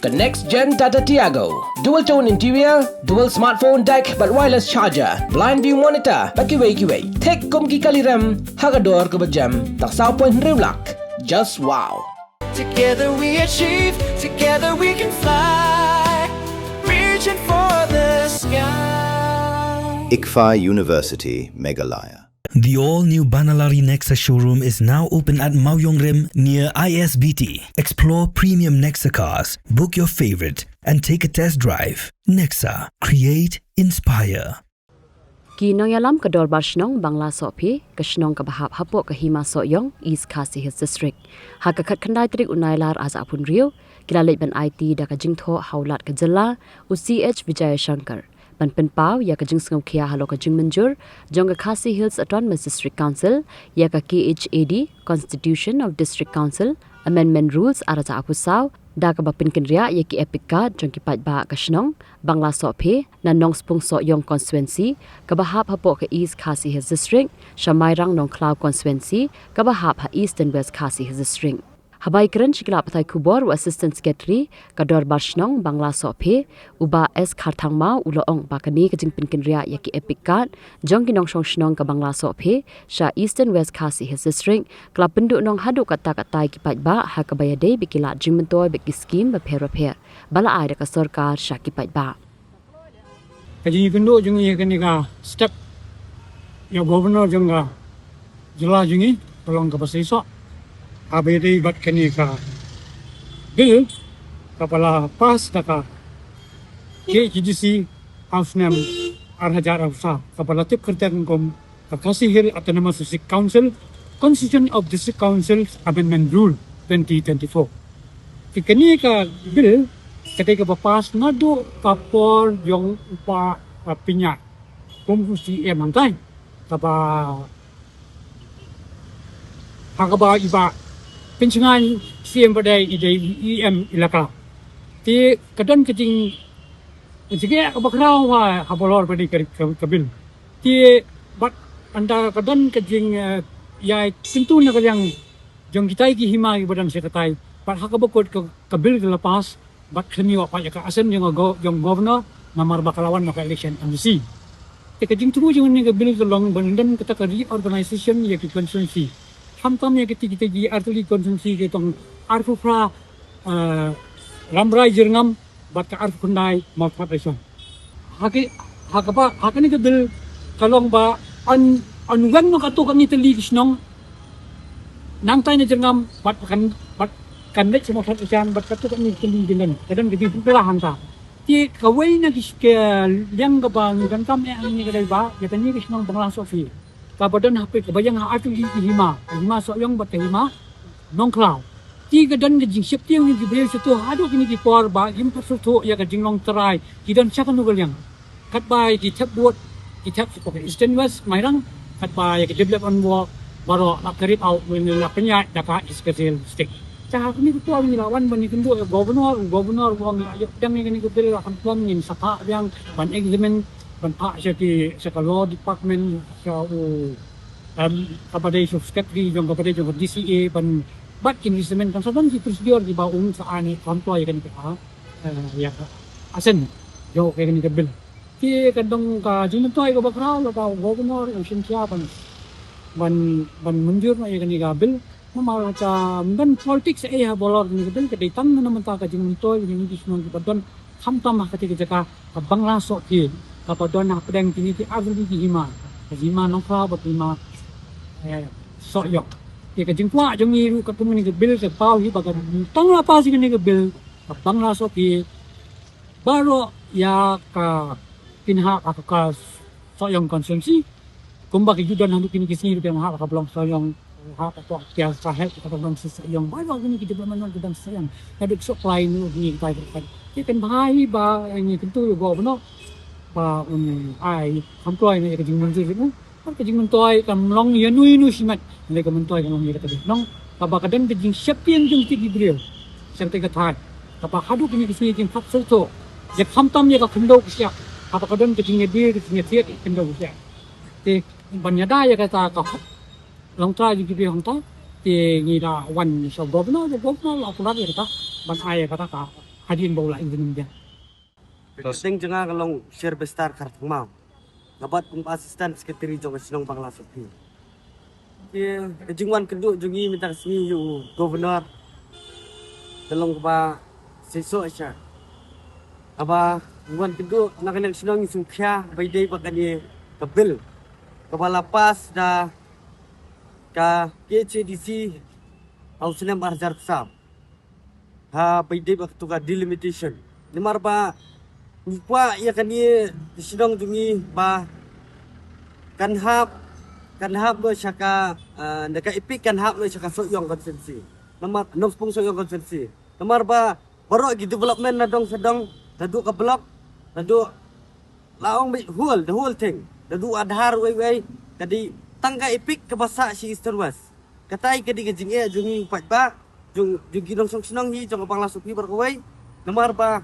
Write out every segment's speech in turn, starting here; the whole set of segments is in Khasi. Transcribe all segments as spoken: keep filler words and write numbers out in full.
The next gen Tata Tiago. Dual tone interior, dual smartphone deck bad wireless charger, blind view monitor bad kiwei kiwei. Thik kum ki kali rem ha ka dor kaba jem, tang saw point hynriew lak. Just wow. Together we achieve, together we can fly, reaching for the sky. ICFAI University, Meghalaya. The all-new Banalari Nexa showroom is now open at Mawiongrim near I S B T. Explore premium Nexa cars, book your favorite, and take a test drive. Nexa, create, inspire. Ki nongïalam ka Dorbar Shnong Bangla Sohphe, ka shnong kaba hap hapoh ka Hima Sohiong, East Khasi Hills District. Ha ka khatkhyndai tarik u Nailar arhajar arphew hynriew, ki la leit ban aiti da ka jingthoh ha u Lat ka Jylla, u C H Vijayashankar, ban pynpaw ïa ka jingsngewkhia halor ka jingmynjur jong ka Khasi Hills Autonomous District Council ïa ka K H A D, Constitution of District Council, Amendment Rules arhajar arphew saw, da kaba pynkynriah ïa ki EPIC card jong ki paidbah ka shnong Bangla Sohphe na Nongspung Sohiong Constituency, kaba hap hapoh ka East Khasi Hills District, sha Mairang Nongkhlaw Constituency, kaba hap ha Eastern West Khasi Hills District. Haba ïakren sha ki lad pathai khubor u Assistant Secretary ka Dorbar Shnong Bangla Sohphe, u Bah S Kharthangmaw, u la ong ba kane ka jingpynkynriah ïa ki EPIC card jong ki nongshong shnong ka Bangla Sohphe sha Eastern West Khasi Hills District ka la pynduhnong haduh katta katta ïa ki paidbah, ha kaba ïadei bad ki lad jingmyntoi bad ki skim bapher bapher ba la ai da ka sorkar sha ki paidbah. Ka jingïakynduh jong ngi ha kane ka step ïa u Governor jong ka jylla jong ngi ka long kaba seisoh, haba ïadei bad kane ka Bill kaba la pass da ka K H A D C ha u snem arhajar arphew saw, kaba la tip kyrteng kum ka Khasi Hills Autonomous District Council, Constitution of District Councils Amendment Rule twenty twenty-four. Te kane ka Bill ka dei kaba pass naduh ka por jong u Bah, uh, Pynïaid kum u C M hangtai, kaba, ha kaba i Bah Pynshngaiñ C M ba dei i dei i E M elaka. Te ka don ka jing, jingeh kaba khraw ha, ha halor ba dei ka, ka, ka Bill. Te bad ynda ka don ka jing, eh, ïai kyntu na ka liang jong kitai ki hima kiba don sha katai, bad ha kaba kut ka, ka Bill ka la pass, bad khlem ïoh pat ïa ka assent jong ka go-, jong Governor, namar ba ka la wan na ka election M D C. Te ka jingthmu jong kane ka Bill ka long ban don kata ka reorganization ïa ki constituency. Khamtam ïa kiti, kiti ki artylli constituency, ki tang arphew phra, eh, Rambrai Jyrngam, bad ka arphew khyndai Mawthadraishan. Ha ki, ha kaba, ha kane ka Bill ka long ba yn, yn weng noh katto katne tylli ki shnong nangtai na Jyrngam bad kan, bad kan leit sha Mawthadraishan, bad katto katne tylli ki don, ka don ka jingpynkylla hangta. Te kawei na ki, ka liang kaba ngi donkam eh hangne ka dei ba ïa kane ka shnong Bangla Sohphe, kaba don hapdeng, kaba ïeng ha artylli ki hima, ka Hima Sohiong bad ka Hima Nongkhlaw. Te ka don ka jingsheptieng ïa ki briew shato haduh kine ki por ba kim pat sngewthuh ïa ka jinglong trai ki don sha kano ka liang. Katba ïa ki thep vote, ki thep sha ka Eastern West Mairang, katba ïa ki development work baroh la kyrip out, la pynïaid da ka East Khasi Hills District. Te ha kine ki por ngi la wan ban ïakynduh ïa u Governor, u Governor u ong la ïoh pdiang ïa kane ka Bill, la confirm, ngin sa phah biang ban examine, ban phah sha ki, sha ka Law Department, sha u, em, kaba dei sha u Secretary jong kaba dei jong ka D C A ban bat kin examine, kan sa don ki procedure kiba un sa ai ne kam pynlong ïa kane ka, eh, ïa ka assent jong ïa kane ka Bill. Te ka don ka jingmyntoi kaba khraw lada u Governor u shim khia ban, ban, ban mynjur noh ïa kane ka Bill. Namar ka, ym don politics ei ha halor kane ka Bill, ka dei tang na mynta ka jingmyntoi ïa kine ki shnong kiba don khamtam ha kata ka jaka ka Bangla Sohphe, kaba don hapdeng kine ki artylli ki hima, ka Hima Nongkhlaw bad ka Hima, eh, Sohiong. Te ka jingkwah jong ngi ruh katkum kane ka Bill ka paw hi ba ka tang la pass ïa kane ka Bill, ka Bangla Sohphe baroh ïa ka pynhap ha ka Sohiong constituency. Kumba ki ju don haduh kine ki sngi ruh ki hap ha ka Blong Sohiong, hap ha ka Sohiong, baroh kine ki development ki don Sohiong. Ka dei supply nu kine ki tai ki tai. Ki kan bha hi ba ngi kyntu ïa u Governor ba un ai kam pynlong ïa ka jingmynjur nu. Ka jingmyntoi kam long ïa nu ïa nu shimet. Lei ka myntoi kam long ïa kata ka shnong. Kaba ka don ka jingsheptieng jong kito ki briew sha kata ka thaiñ. Kaba haduh kine ki sngi kim pat sngewthuh ïa khamtam ïa ka khyndew ka shyiap. Kaba ka don ka jingïadei ka jingïathied ka khyndew ka shyiap. Te ban ïada ïa kata ka hok longtrai jong ki briew hangta. Te ngi la wan sha u Governor, u Governor la kular ïa kata ban ai ïa kata ka Hadien ba u la ïa ka jingim jong nga ka long Sherbestar Kharthangmaw. Nga bat kum assistant secretary jong ka shnong Bangla Sopi. Te ka jingwan kynduh jong ngi mynta ka sngi ïa u governor ka long kaba shisha shisha. Haba wan kynduh na ka liang shnong ngi sngewkhia ba ïadei bad kane ka bill kaba la pass da ka K H A D C ha u snem ar hajar saw. Ha ba ïadei bad katu ka delimitation. Namar ba ngi kwah ïa kane ka shnong jong ngi ba kan hap, kan hap noh sha ka, ah, na ka EPIC kan hap noh sha ka Sohiong constituency. Namar Nongspung Sohiong constituency. Namar ba baroh ki development na dong sha dong, naduh ka block, naduh la ong beit whole, the whole thing. Naduh Aadhaar wei wei, ka dei tang ka EPIC kaba sah sha Eastern West. Kata hi ka dei ka jingeh jong ngi u paidbah, jong, jong ki nongshong shnong hi, jong ka Bangla Sopi baroh kawei. Namar ba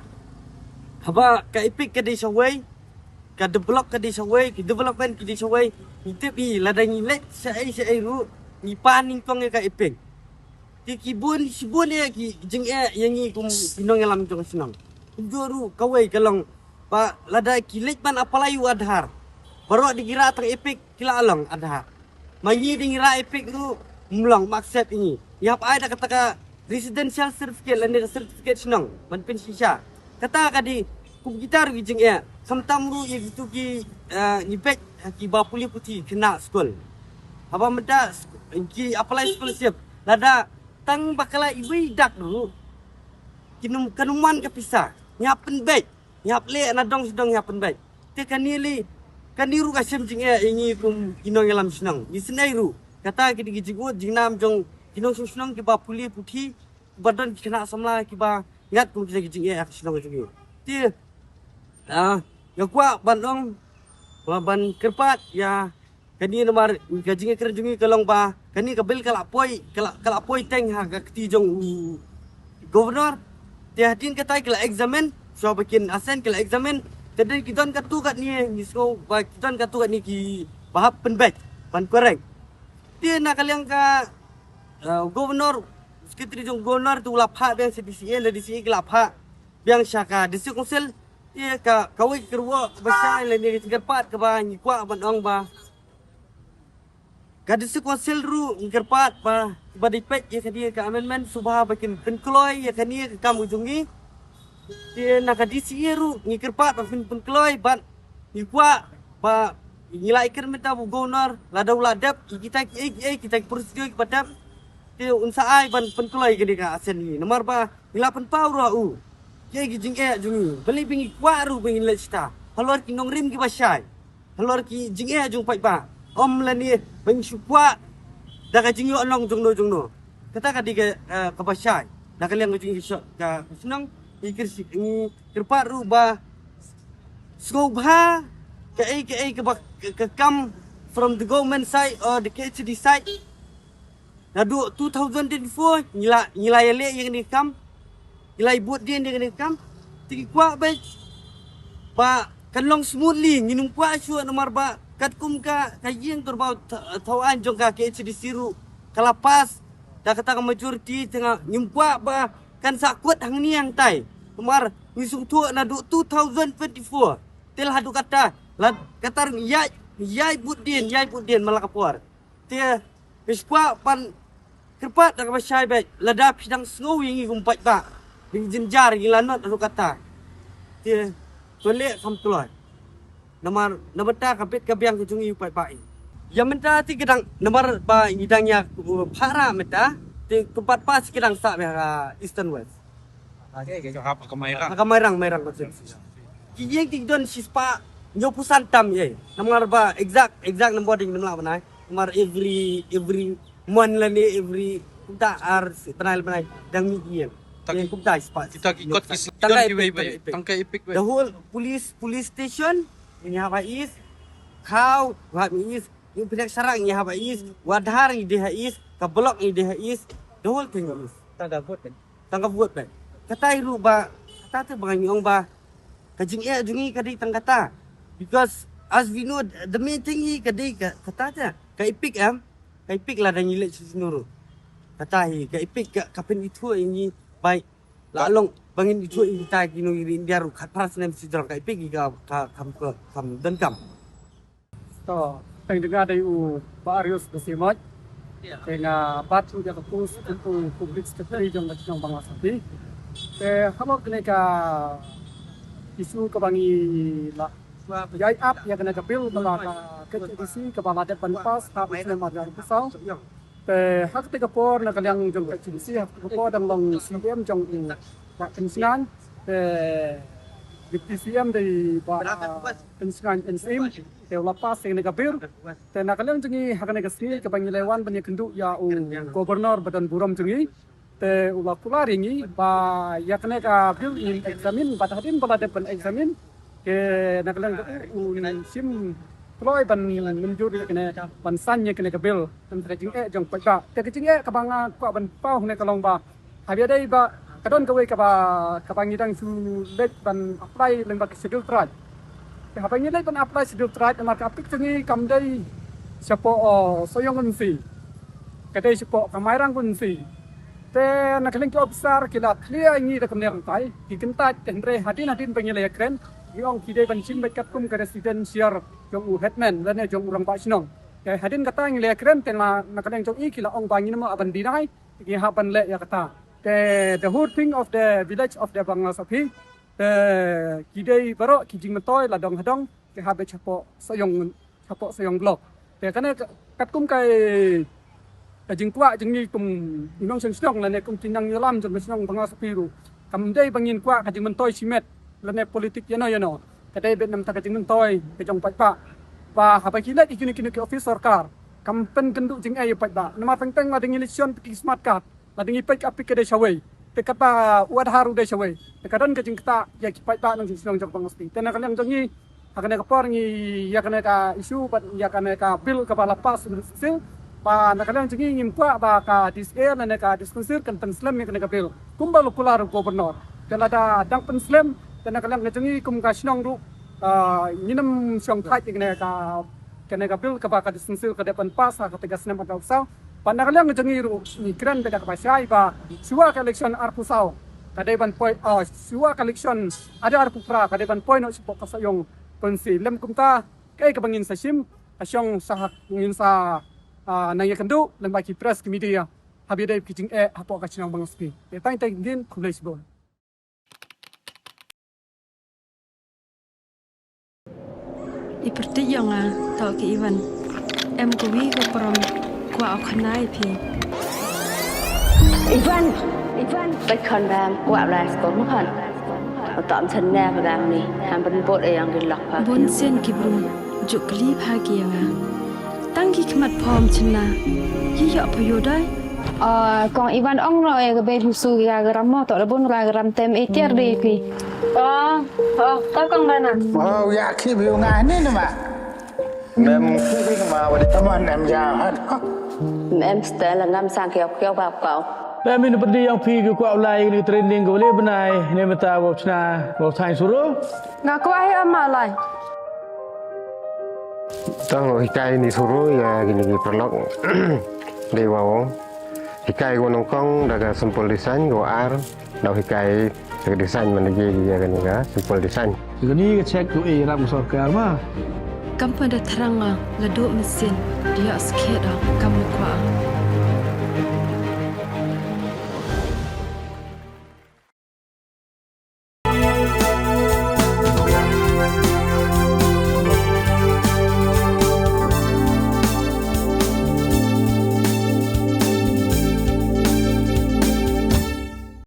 haba ka EPIC ka dei shawei, ka de-block ka dei shawei, ki development ki dei shawei, ngi tip hi lada ngi leit shaei shaei ruh, ngi pan nyngkong ïa ka EPIC. Te ki bun, shibun ïa ki jingeh ïa ngi kum ki nongïalam jong ka shnong. Kumjuh ruh kawei ka long ba lada ki leit ban apply u Aadhaar, baroh da ki rah tang EPIC ki la long Aadhaar. Ma ngi da ngi rah EPIC ruh ym long, ym accept ïa ngi. Ngi hap ai da kata ka residential certificate lane ka certificate shnong ban pynshisha. Kata ka dei kum kita ruh ki jingeh. Khamtam ruh ïa kitu ki, eh, ngi beit ha kiba pule puthi khynnah skul. Haba mynta sk-, ki apply scholarship, lada tang ba ka la iwei dak ruh, kin ym, kan ym wan ka pisa. Ngi hap pynbeit, ngi hap leh na dong sha dong, ngi hap pynbeit. Te kane lei, kane ruh ka shem jingeh ïa ngi kum ki nongïalam shnong. Ngi sngew ruh kata ki dei ki jingud jingnam jong ki nongshong shnong kiba pule puthi, ba don ki khynnah samla kiba ngat kum kita ki jingeh ha ka shnong jong ngi. Te, ah, nga kwah ban ong, ba ban kyrpad ïa kane namar ka jingïakren jong ngi ka long ba kane ka bill ka la poi, ka la, ka la poi teng ha ka kti jong u governor. Te hadien kata ki la examine, shuwa ba kin assent ki la examine. Te dei ki don katto katne, ngi sngew ba ki don katto katne kiba hap pynbeit ban correct. Te na ka liang ka, eh, governor, secretary jong governor te u la phah biang sha DCA, na DCA ki la phah biang sha ka district council. Te ka, kawei ka kyrwoh kaba shai lane ka jingkyrpad kaba ngi kwah ban ong ba ka district council ruh ngi kyrpad ba, ba dei peit ïa kane ka amendment shuwa ba kin pynkloi ïa kane ka kam ka jong ngi. Te na ka DCA ruh ngi kyrpad ba phin pynkloi bad ngi kwah ba ngi la ïakren mynta bad u governor, lada u la dep ïa kita kiei kiei, kita ki procedure kiba dep, te un sa ai ban pynkloi kane ka assent hi. Namar ba ngi la pynpaw ruh ha u kiei ki jingeh jong ngi, balei ba ngi kwah ruh ba ngin leit shata halor ki nongrim kiba shai, halor ki jingeh jong u paidbah. Ym lane ba ngi shu kwah da ka jingïohnong jongno jongno. Kata ka dei ka, eh, kaba shai. Na ka liang ka jong ngi ka shnong, ngi kyrsiew, ngi kyrpad ruh ba sngewbha kaei kaei kaba ka, ka kam from the government side or the K H A D C side. Naduh two thousand twenty-four ngi la, ngi la ïaleh ïa kane ka kam. Ngi la ïa bud dien ïa kane ka kam. Te ngi kwah beit ba kan long smoothly, ngim kwah shuh namar ba katkum ka, ka ïing dorbar tha-, thaw aiñ jong ka KHADC ruh ka la pass da kata ka majority, te nga ngim kwah ba kan sa kut hangne hangtai. Namar ngi sngewthuh naduh two thousand twenty-four te la haduh kata, la kata ngi ïai, ïai bud dien, ïai bud dien man la ka por. Te ngi sngewkwah ban kyrpad da kaba shai beit, lada phi dang sngew ïa ngi kum paidbah, ngi jynjar, ngi la nod ruh kata. Te to leh kham kloi. Namar na bynta ka bit ka biang ka jong ngi paidbah. Ïa mynta te ki dang, namar ba ngi dang ïa, uh, phara mynta, te kumpat pass ki dang sah beit ha Eastern West. Ha ka Mairang. Ha ka Mairang, Mairang constituency. Ki ïing ki don shispah hynñiewphew san tam ïa. Namar ba exact, exact number dang ym lah ban ai. Namar every, every month lane every kumta ar bnai le bnai dang mih ïing. Ta ki, ïing kumta shispah. Kita ki kot ki, tang ka EPIC, tang ka EPIC. The whole police, police station ngi hap ha East. Khaw hap East. Ïing Pynïaid Sharak ngi hap ha East. Wadhar ngi dei ha East. Ka block ngi dei ha East. The whole thing East. Tang ka vote. Tang ka vote beit. Kata hi ruh ba, kata te ba ngi ong ba ka jingeh jong ngi ka dei tang kata. Because as we know, the main thing hi ka dei ka, kata te, ka EPIC em, ka EPIC lada ngi leit sha shnong ruh. Kata hi, ka EPIC ka, ka pynithuh ïa ngi bai la long. Ba ngin ïathuh ïa kita ki nongïalam India ruh khatphra snem shu jrong, ka ïa phi ki ka, ka, kam, ka, kam donkam. To, tang jong nga dei u Bah Arius Basimoit. Te nga bat ïa ka post u Public Secretary jong ka shnong Bangla Sapi. Te halor kane ka issue kaba ngi la ïa ap ïa kane ka bill kaba ka K H A D C kaba la dep ban pass ha u snem ar hajar arphew saw. Te ha kata ka por na ka liang jong ka K H A D C, ha kata ka por dang long C E M jong u Bah Pynshngaiñ. Te Deputy C E M dei Bah Pynshngaiñ N Syiem. Te u la pass ïa kane ka bill. Te na ka liang jong ngi ha kane ka sngi kaba ngi la wan ban ïakynduh ïa u Governor ba don burom jong ngi. Te u la kular ïa ngi ba ïa kane ka bill ngin examine, bad hadien ba la dep ban examine, te na ka liang jong u un shim kloi ban mynjur ïa kane, ban sign ïa kane ka bill. Te ka jingeh jong paidbah, te ka jingeh kaba nga kwah ban paw hangne ka long ba haba ïadei ba ka don kawei kaba, kaba ngi dang shu leit ban apply lyngba ka Scheduled Tribe. Te haba ngi leit ban apply Scheduled Tribe, namar ka Apit jong ngi kam dei shapoh, oh, Sohiong Wungsi. Ka dei shapoh ka Mairang Wungsi. Te na ka liang ki officer ki la clear ïa ngi da ka mane ryngkai, ki kyntait, te hynrei hadien hadien ba ngi la ïakren, ngi ong ki dei ban shim beit katkum ka residential jong u headman lane jong u rangbah shnong. Te hadien kata ngi la ïakren, te na, na ka liang jong i ki la ong ba ngin ym lah ban deny, ngi hap ban leh ïa kata. Te the whole thing of the village of the Bangla Sapi, te ki dei baroh ki jingmyntoi la dong ha dong, ki hap beit shapoh Sohiong, shapoh Sohiong Block. Te kane ka, katkum ka, ka jingkwah jong ngi kum u nongshong shnong lane kum ki nongïalam jong ka shnong Bangla Sapi ruh, kam dei ba ngin kwah ka jingmyntoi shimet lane politik ïano ïano. Ka dei beit namar ka jingmyntoi ka jong paidbah. Ba haba ki leit ïa kino kino ki office sorkar, kam pynkynduh jingeh ïa paidbah. Namar teng teng lada ngi leit shon ki smart card, lada ngi peit ka Apit ka dei shawei, te katba u Aadhaar ruh dei shawei, te ka don ka jingktah ïa ki paidbah nongshong shnong jong Bangla Sapi. Te na ka liang jong ngi ha kane ka por ngi ïa kane ka issue bad ïa kane ka bill kaba la pass u Sil, ba na ka liang jong ngi ngim kwah ba ka D C A lane ka District Council kan pynslem ïa kane ka bill kumba la kular u Governor. Te lada dang pynslem, te na ka liang jong ngi kum ka shnong ruh, ah, ngin ym shong thait ïa kane ka, kane ka bill kaba ka District Council ka dei ban pass ha kata ka snem ar hajar arphew saw. Bad na ka liang jong ngi ruh ngi kren beit da kaba shai ba shuwa ka election arphew saw ka dei ban poi, ah, shuwa ka election ar hajar arphew phra ka dei ban poi noh shapoh ka Sohiong Constituency. Lym kumta, kaei kaba ngin sa shim, ka shong sa ha, ngin sa, ah, nang ïakynduh lyngba ki press ki media haba ïadei ki jingeh hapoh ka shnong Bangla Sapi. Te tang tang din, khublei shibun. I pyrthei ïong nga, to ki Ivan. Em ko wi ko prom, kwah o khana i phi. Ivan, Ivan, bad khon bam, kwah lai sko mo khon. O tom chen ne ba bam ni, ham ban bot e yang di lok pa. Bun sien ki bru, juk kli pha ki ïa nga. Tang ki khmat phom chin la, yi ïoh pha ïoh dai. Ah, kong Ivan ong no e ka bei husu ya garam mo, to da bun ra garam tem e tiar dei phi. Oh, oh, ka kong bana. Oh, ya ki bi nga ni ni ma. Mem ki bi ma wa di. Tama nem ya hat. Mem stel ngam sang kiau kiau ba kau. Mem in pedi yang phi ki kwah lai ni training ko le benai ne meta wa chna wa thai suru. Nga kwah hi ama lai. Tang hikai ni suru ya kini ki paralok. Dei wa o. Hikai ko nongkong da ka simple design ko ar. Dau hikai da ka design man lagi ya kani ka simple design. Kani ka check tu eh ram sorkar ma. Kam pa da thrang nga la duk mesin dia skhet da kam kwah.